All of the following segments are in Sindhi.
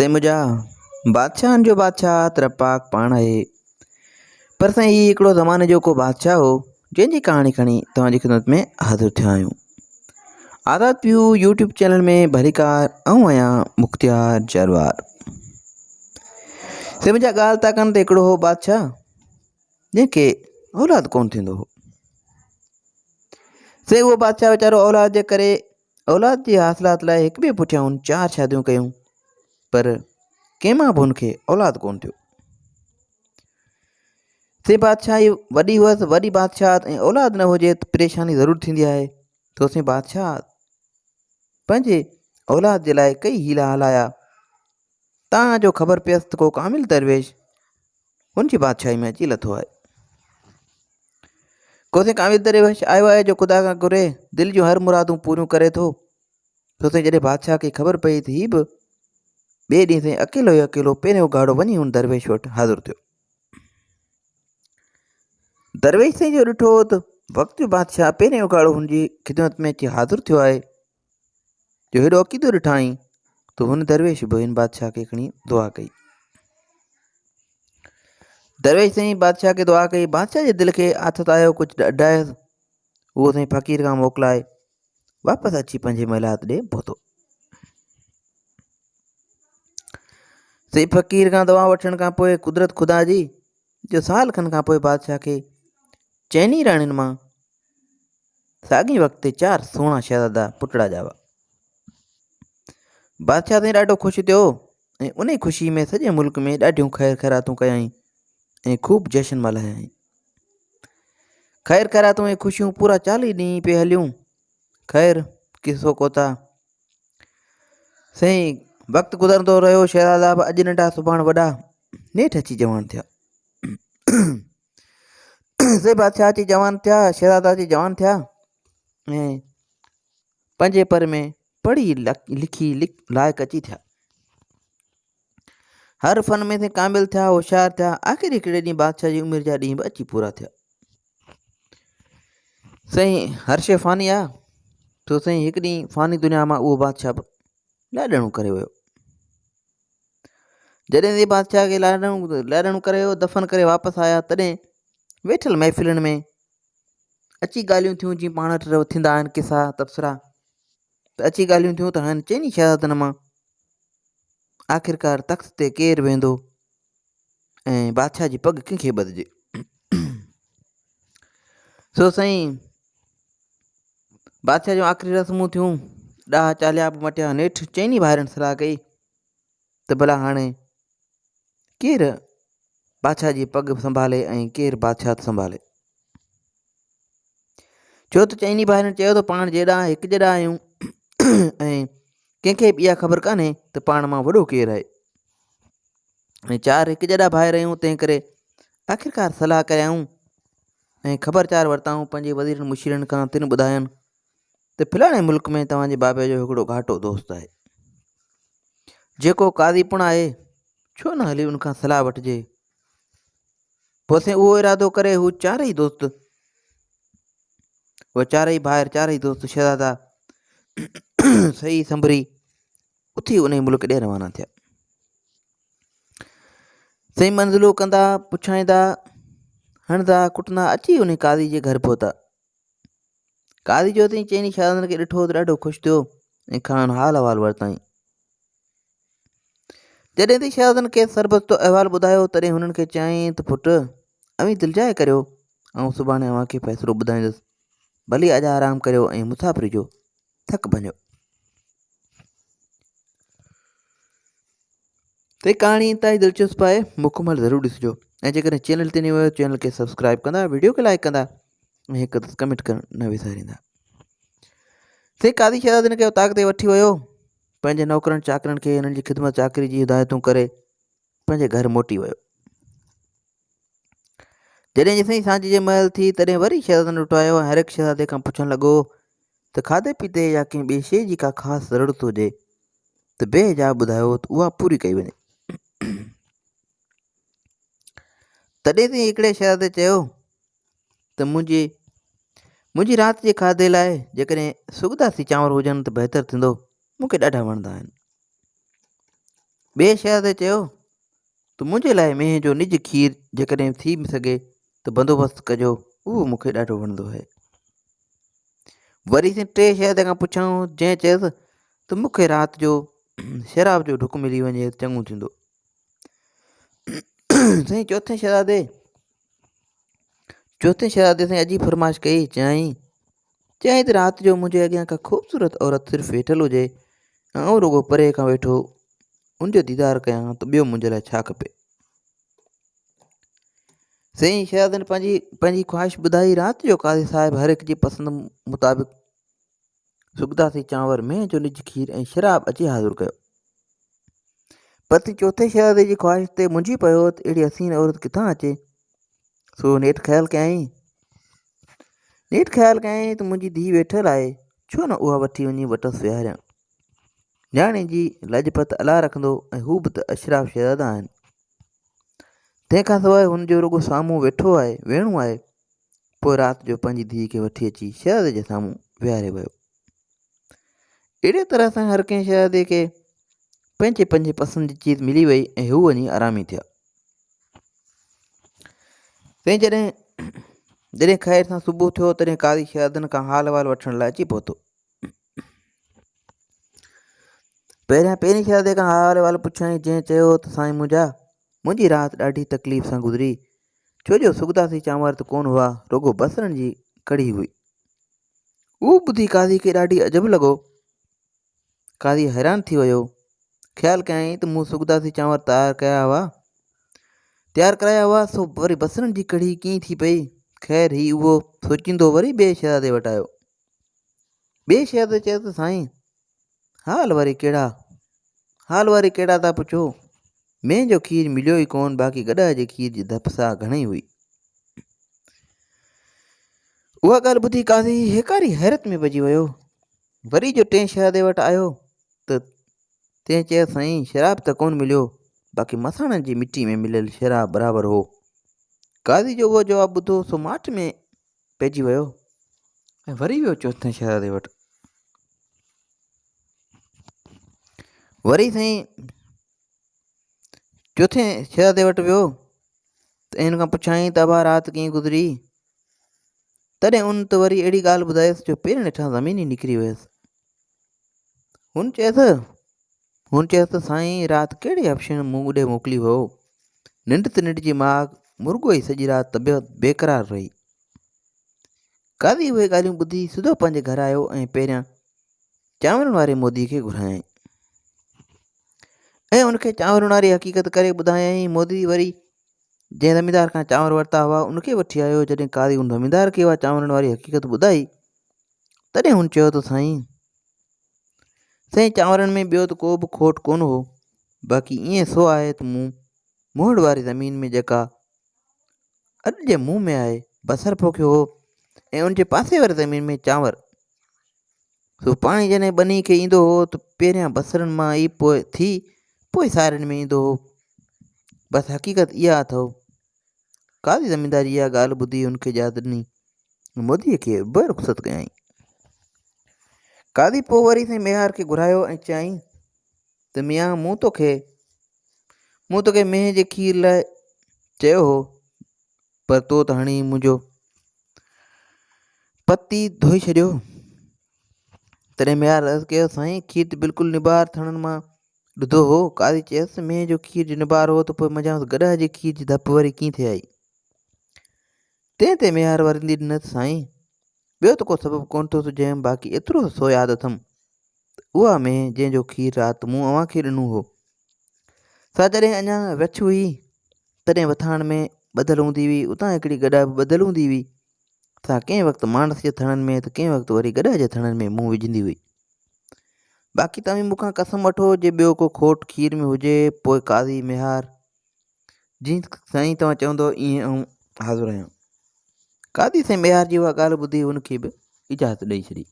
سائين منهنجا بادشاهن جو بادشاهه ته رب پاڪ پاڻ آهي پر سائين هي هڪڙو زماني جو ڪو بادشاهه هو جنهن جي ڪهاڻي کڻي توهان جي خدمت ۾ حاضر ٿيا آهيون آزاد پيو يوٽيوب چينل ۾ ڀليڪار آئون آهيان مختيار جروار سائين منهنجا ڳالهه ٿا ڪن ته هڪڙو هو بادشاهه جنهن کي اولاد ڪونه ٿيندو هو سائين اهو بادشاهه ويچارو اولاد جي ڪري اولاد جي حاصلات لاء هڪ ٻئي پٺيان هن چار شاديون ڪيون پر ڪنهن مان به هن کي اولاد ڪونه ٿيو. سي بادشاهي وڏي هئس وڏي بادشاهت ۽ اولاد نه هجي ته پريشاني ضرور ٿيندي آهي تو سين بادشاهه پنهنجي اولاد جي لاء ڪئي حيلا هلايا تان جو خبر پيس ته ڪو ڪامل درويش هن جي بادشاهي ۾ اچي لٿو آهي. ڪوسين ڪامل درويش آيو آهي جو خدا کان گهري دل جون هر مرادون پوريون ڪري ٿو. سو سائين جڏهن بادشاهه کي خبر پئي ته هي به ٻئي ڏينهن سائين اڪيلو ئي اڪيلو پهريون اگهاڙو وڃي هن درويش وٽ حاضر ٿيو. درويش سائين جو ڏٺو ته وقت جو بادشاهه پهريون اگهاڙو هن جي خدمت ۾ اچي حاضر ٿيو آهي جو هيڏو عقيدو ڏٺائين ته هن درويش به هن بادشاهه کي کڻي دعا ڪئي. درويش سائين بادشاهه کي دعا ڪئي بادشاهه جي دل کي آٿت آيو ڪجهه ڏايس اهو سائين فقير کان موڪلائي واپس اچي پنهنجي محلات ڏي پهتو سائين فقير کان دعا وٺڻ کان پوء قدرت خدا جي جو سال کن کان پوء بادشاهه کي چئني راڻين مان ساڳي وقت تي چار سهڻا شهزادا پٽڙا ڄاوا بادشاهه سائين ڏاڍو خوش ٿيو ۽ انهي خوشي ۾ سڄي ملڪ ۾ ڏاڍيون خير خيراتون ڪيائين ۽ خوب جشن ملهايائين. خير خيراتون ۽ خوشيون پورا چاليهه ڏينهن پئي هليون. خير قصو ڪوتا. سائين وقت گذرندو رهيو شهزادا به اڄ ننڍا سڀاڻ وڏا نيٺ اچي جوان ٿيا. سي بادشاهه اچي جوان ٿيا شهزادا اچي جوان ٿيا ۽ پنهنجي پر ۾ پڙهي لکي لائق اچي ٿيا. هر فن ۾ ڪامل ٿيا، هوشيار ٿيا. آخر هڪڙي ڏينهن بادشاهه جي عمر جا ڏينهن به اچي پورا ٿيا. سائين هر شيء فاني آ تو سائين هڪ ڏينهن فاني دنيا مان اهو بادشاهه به لاڏاڻو ڪري ويو. جڏهن سائين بادشاهه کي لاڏاڻو لاڏاڻو ڪري ويو دفن ڪري واپس آيا تڏهن ويٺل محفلن ۾ اچي ڳالهيون ٿيون جيئن پاڻ وٽ ٿيندا آهن قصا تبصرا ته اچي ڳالهيون ٿيون ته هن چئني شهزادن مان آخرڪار تخت تي ڪير ويندو ۽ بادشاهه جي پڳ ڪنهن کي ٻڌجي سو سائين بادشاهه جون آخري رسمون ٿيون ڏاها چاليها به مٽيا نيٺ چئني ڀائرن صلاح ڪئي ته ڀلا هاڻي ڪير بادشاهه جي پڳ سنڀالي ۽ ڪير بادشاهت سنڀالي. ڇو ته چئني ڀائرن چيو ته پاڻ جيڏا هڪ جيڏا آهيون ۽ ڪنهن کي به اها خبر ڪانهي ته پاڻ مان وڏو ڪير آهي ۽ چار هڪ جيڏا ڀائر آهيون تنهن ڪري آخرڪار صلاح ڪيائون ۽ خبر چار ورتائون پنهنجي وزيرن مشيرن کان تن ٻڌاين ته فلاڻي ملڪ ۾ توهان جي بابي جو هڪڙو گهاٽو دوست آهي جيڪو قاضي پڻ آهي ڇو نه هلي ان کان صلاح وٺجي پوء سائين اهو ارادو ڪري هو چارئي دوست هو چارئي ڀائر چارئي دوست شهزادا صحيح سنڀري اٿي انهي ملڪ ڏي روانا ٿيا سائين منزلون ڪندا پڇائيندا هڻندا ڪٽندا اچي انهي قاضي جي گهر پهتا قاضي جو تائين چئني شهزادن کي ڏٺو ته ڏاڍو خوش ٿيو ۽ کانئن حال احوال ورتائين. جڏهن ته شهزادن کيس سربستو احوال ٻڌايو تڏهن هنن کي چيائين ته پٽ اوهين دلجاء ڪريو آئون سڀاڻي اوهان کي فيصلو ٻڌائيندس ڀلي اڄ آرام ڪريو ۽ مسافري جو ٿڪ ڀڃو. ته هي ڪهاڻي انتهائي دلچسپ آهي مڪمل ضرور ڏسجو ۽ جيڪڏهن چينل تي نيو آهيو چينل کي سبسڪرائب ڪندا ويڊيو کي لائڪ ڪندا ۽ هڪ ڪمينٽ ڪرڻ نه وساريندا سي قاضي شهزاد هن کي اوطاق تي وٺي ويو پنهنجي نوڪرن چاڪرن کي هنن جي خدمت چاڪري جي هدايتون ڪري پنهنجي گهر موٽي ويو جڏهن جيسين سانجهي جي مهل ٿي تڏهن وري شهزادن وٽ آيو ۽ هر هڪ شهزادي کان پڇڻ لڳو ته کاڌي پيتي يا ڪنهن ٻي شيء جي ڪا خاص ضرورت هجي ته بي حجاب ٻڌايو ته اها پوري ڪئي وڃي. تڏهن تائين هڪڙي شهزادي چيو ته منهنجي منهنجي رات جي کاڌي لاء جيڪڏهن سڳداسي چانور هجن ته بهتر ٿيندو مون کي ڏاڍا وڻندا آهن. ٻئي شهزادي چيو ته منهنجي لاء مينهن جو نج کير جيڪڏهن ٿي سگهي ته بندوبست ڪجو، اهو مون کي ڏاڍو وڻندو آهي. وري سين ٽئين شهزادي کان پڇيائون، جنهن چيس ته مون کي رات جو شراب جو ڍڪ ملي وڃي ته چڱو ٿيندو. سائين چوٿين شهزادي چوٿين شهزادي سائين عجيب فرمائش ڪئي، چيائين چيائين ته رات جو منهنجي اڳيان ڪا خوبصورت عورت صرف ويٺل هجي ۽ آئون رڳو پري کان ويٺو ان جو ديدار ڪيان ته ٻيو منهنجي لاء ڇا کپي. سائين شهزادن پنهنجي پنهنجي خواهش ٻڌائي. رات جو قاضي صاحب هر هڪ جي پسند مطابق سڳداسي چانور، مينهن جو نج کير ۽ شراب اچي حاضر ڪيو. پر چوٿين شهزادي جي خواهش تي منجهي پيو ته اهڙي حسين عورت ڪٿان اچي. سو نيٺ خيال ڪيائين نيٺ خيال ڪيائين ته منهنجي ڌيء ويٺل آهي، ڇو نه اها وٺي وڃي وٽس ويهاريان. نياڻي جي لڄ پت الله رکندو ۽ هو به ته اشراف شهزادا آهن. تنهن کان سواء هن جو رڳو سامهون ويٺو آهي ويهڻو آهي. پوء رات جو پنهنجي ڌيء کي وٺي اچي شهزادي جي سامهون ويهاري ويو. اهڙيء طرح سان هر ڪنهن شهزادي کي پنهنجي پنهنجي پسند جي چيز ملي وئي ۽ هو وڃي آرامي ٿيا. تنهن جڏهن جڏهن خير سان صبح ٿيو تڏهن قاضي شهزادن کان حال احوال وٺڻ لاء اچي پهتو. پهريان پهرين شهزادي کان حال احوال پڇيائين، جنهن چيو ته سائين منهنجا، منهنجي رات ڏاڍي تڪليف سان گذري، ڇو جو سڳداسي چانور ته ڪونه هئا، رڳو بصرن جي ڪڙهي هئي. اهو ٻڌي قاضي کي ڏاڍي عجب لڳو. قاضي حيران ٿي ويو. خيال ڪيائين ته مون سڳداسي چانور تيار ڪيا هئا، تيار ڪرايا هئا، سو وري بصرن جي ڪڙهي ڪيئن ٿي پئي؟ خير هي اهو سوچيندو وري ٻئي شهزادي وٽ آيو. ٻئي شهزادي چيو ته سائين، حال وري ڪهڙا، حال وري ڪهڙا ٿا پڇو؟ مينهن جو کير مليو ئي ڪونه، باقي گڏهه جي کير جي ڌپ سا گهڻي هئي. اها ڳالهه ٻڌي قاضي هيڪاري حيرت ۾ پئجي ويو. وري جو ٽئين شهزادي وٽ آيو ته تنهن چيو، سائين، شراب ته ڪونه مليو، باقي مساڻن جي مٽي ۾ مليل شراب برابر هو. قاضي جو اهو جواب ٻڌو سو ماٺ ۾ پئجي ويو ۽ وري ويو چوٿين شهزادي وٽ. وري سائين چوٿين شهزادي وٽ ويو ته هن کان پڇيائين ته ابا رات ڪيئن گذري؟ تڏهن ان ته وري اهڙي ڳالهه ٻڌايس جو پيرن هيٺان زمين ئي نڪري ويس. هن چيس هن چيس ته سائين رات ڪهڙي حبشڻ مون ڏي موڪلي هئو. ننڊ ته ننڊ جي ماڳ مرڳو ئي سڄي رات طبيعت بيقرار رهي. قاضي اهي ڳالهيون ٻڌي سڌو پنهنجي گهر آيو ۽ پهريان چانورن واري مودي کي گهرايائين ۽ ان کي چانورن واري حقيقت ڪري ٻڌايائين. مودي وري جنهن زميندار کان چانور ورتا هئا ان کي وٺي آيو. جڏهن قاضي ان زميندار کي اها چانورن واري حقيقت ٻڌائي تڏهن هن چيو ته سائين سائين چانورن ۾ ٻيو ته ڪو به کوٽ ڪونه هو، باقي ائين سو آهي ته مون موهڙ واري زمين ۾ جيڪا اڏ جي منهن ۾ آهي بصر پوکيو هو ۽ ان جي پاسي واري زمين ۾ چانور. سو پاڻي جڏهن ٻني کي ايندو هو ته پهريان بصرن مان ئي پوء ٿي پوء سارين ۾ ايندو هو. بس حقيقت اها اٿئو. قاضي زميندار جي اها ڳالهه ٻڌي هن کي اجازت ڏني ۽ موديء کي به رخصت ڪيائين. قاضي پوء وري سائين ميهار کي گهرايو ۽ چيائين ته ميان مون توکي مون توکي مينهن جي کير لاء چيو هو پر تو ته هڻي منهنجو پتي ڌوئي ڇڏيو. تڏهن ميهار عرض ڪيو سائين کير ته بلڪل نبار ٿڻن مان ڏڌو هو. قاضي چيس مينهن جو کير جو نبار هو ته پوء منجهانئس گڏهه جي کير جي ڌپ وري ڪيئن ٿي آئي؟ تنهن تي ميهار ورندي ڏنس سائين ٻيو ته ڪو سبب ڪونه ٿو سجهيم باقي ايترو سو ياد اٿم ته اها مينهن جنهن جو کير رات مون اوهان کي ڏنو هو سا جڏهن اڃا وڇ هئي تڏهن وٿاڻ ۾ ٻڌل هوندي هئي، اتان هڪڙي گڏهه به ٻڌل هوندي هئي، سا ڪنهن وقت ماڻس جي ٿڻن ۾ ته ڪنهن وقت وري گڏهه جي ٿڻن ۾ منهن وجهندي هئي. باقي توهين مون کان قسم وٺو جي ٻيو ڪو کوٽ کير ۾ هجي، پوء قاضي ميهار جيئن سائين توهان چوندؤ ائين آئون حاضر آهيان. قاضي سائين ميهار جي اها ڳالهه ٻڌي هن کي به اجازت ڏئي ڇڏي.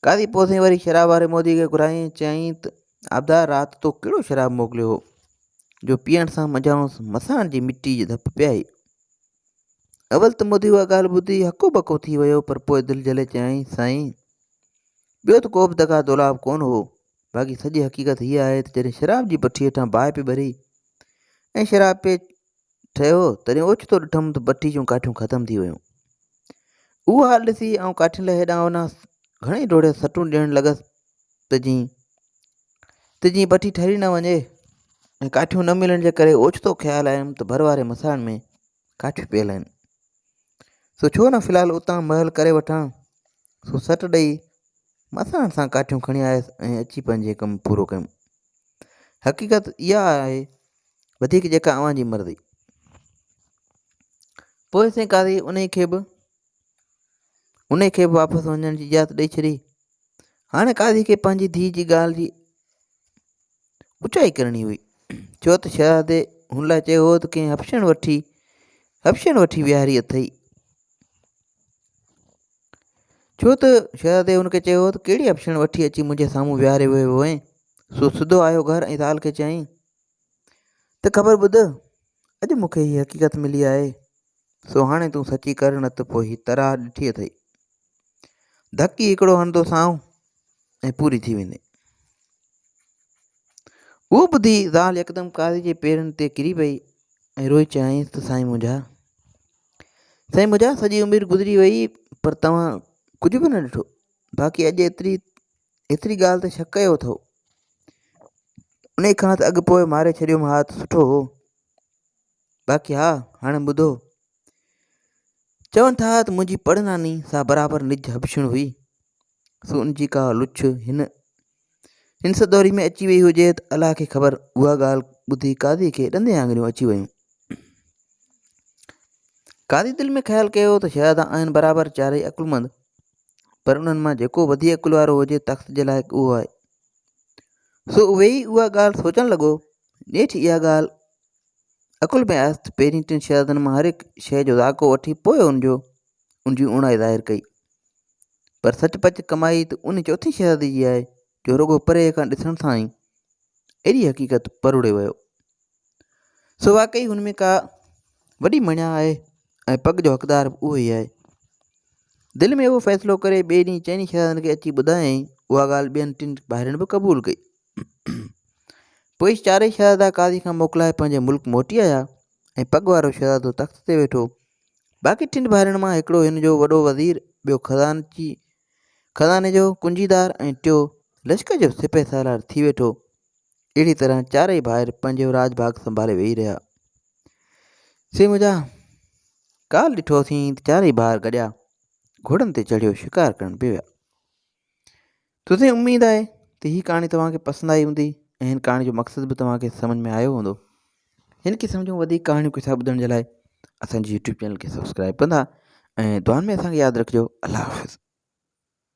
قاضي پوء سائين وري شراب واري مودي کي گهرايائين، چيائين ته آبدار رات تو ڪهڙو شراب موڪليو هو جو پيئڻ سان منجهانئس مساڻ جي مٽي جي ڌپ پئي آئي. اول ته مودي اها ڳالهه ٻڌي هڪو ٻڪو ٿي ويو پر پوء دل جهلي چيائين سائين ٻيو ته ڪو به دغا دولاب ڪونه هو. باقي سڄي حقيقت هيء آهي ته جڏهن شراب جي بٺي هيٺان باهه پئي ٻري ۽ شراب پئي ٺهيو، تڏهن اوچتو ڏٺم ته بٺي جون ڪاٺيون ختم ٿي ويون. اهو حال ڏسي آئون ڪاٺين لاء هيڏانهن هوڏانهن گهڻي ڊوڙيس، سٽون ڏيڻ لڳس ته جيئن ته جيئن بٺي ٺري نه وڃي ۽ ڪاٺيون نه ملڻ جي ڪري اوچتو خيال آيم ته ڀر واري مساڻ ۾ ڪاٺيون پيل آهن، سو ڇو نه في الحال اتان مهل ڪري وٺان. سو سٽ ڏئي مساڻ سان ڪاٺيون کڻي آيس ۽ اچي پنهنجي ڪم پورو ڪيم. حقيقت اها آهي، وڌيڪ جيڪا اوهان جي مرضي. پوء سائين قاضي انهي کي به انهي کي به واپس وڃڻ جي اجازت ڏئي ڇڏي. هاڻي قاضي کي پنهنجي ڌيء جي ڳالهه جي اوچائي ڪرڻي هئي، ڇو ته شهزادي هن لاء چيو هو ته ڪنهن حبشڻ وٺي حبشڻ وٺي ويهاري اٿئي. ڇو ته شهزادي هن کي چيو هو ته ڪهڙي حبشڻ وٺي اچي منهنجي سامهون ويهاري ويو هئين. سو سڌو آيو گهر ۽ زال کي چيائين ته خبر ٻڌ، اڄ مون کي هيء حقيقت ملي آهي، سو هاڻي تون سچي ڪر نه ته پوء هي تراهه ڏٺي اٿئي. ڌڪ ئي هڪڙو هڻندوسانء ۽ پوري ٿي ويندين. اهو ٻڌي زال يڪدم قاضي جي پيرن تي ڪري پئي ۽ روئي چيائينس ته سائين منهنجا، سائين منهنجا سڄي عمر گذري وئي پر توهان ڪجهه به نه ڏٺو، باقي اڄ ايتري ايتري ڳالهه تي شڪ ڪيو اٿئو. انهيء کان ته اڳ پوء ماري ڇڏيوم ها ته سٺو هو. باقي ها، هاڻي ٻڌو. چون ٿا ته منهنجي پڙ ناني سا برابر نج حبشڻ هئي، سو ان جي ڪا لڇ هن هن سدوري ۾ اچي وئي هجي ته الله کي خبر. اها ڳالهه ٻڌي قاضي کي ڏندين آڱريون اچي ويون. قاضي دل ۾ خيال ڪيو ته شهزادا آهن برابر چارئي عقلمند، پر انهن مان جيڪو وڌيڪ عقل وارو هجي تخت جي لائق اهو آهي. سو ويهي اها ڳالهه سوچڻ لڳو. نيٺ اها ڳالهه عقل ۾ آيس ته پهرين ٽن شهزادن مان هر هڪ شيء جو ذائقو وٺي پوء ان جو ان جي اوڻائي ظاهر ڪئي. پر سچ پچ ڪمائي ته ان چوٿين شهزادي جي آهي جو رڳو پري کان ڏسڻ سان ئي ايڏي حقيقت پروڙي ويو. سو واقعي هن ۾ ڪا وڏي مڻيا آهي ۽ پڳ جو حقدار به اهو ئي آهي. دل ۾ اهو فيصلو ڪري ٻئي ڏينهن چئني شهزادن کي اچي ٻڌايائين. اها ڳالهه ٻين ٽن ڀائرن به قبول ڪئي. پوء چارئي شهزادا قاضي کان موڪلائي پنهنجي ملڪ موٽي آيا ۽ پڳ وارو شهزادو تخت تي ويٺو. باقي ٽن ڀائرن مان هڪڙو هن جو وڏو وزير، ٻيو خزانچي خزاني جو ڪنجيدار ۽ ٽيو لشڪر جو سپهه سالار ٿي ويٺو. اهڙي طرح چارئي ڀائر پنهنجو راڄ ڀاڳ سنڀالي ويهي رهيا. سي منهنجا ڪالهه ڏٺوسين ته چارئي ڀائر گڏيا گهوڙن تي چڙهيو شڪار ڪرڻ پئي ويا. توسين اميد آهي ته هي ڪهاڻي توهان کي پسند آئي هوندي ۽ هن ڪهاڻي جو مقصد به توهان کي سمجھ ۾ آيو هوندو. هن قسم جون وڌيڪ ڪهاڻيون قصا ٻڌڻ جي لاء اسان جي يوٽيوب چينل کي سبسڪرائب ڪندا ۽ دعائن ۾ اسان کي ياد رکجو. الله حافظ.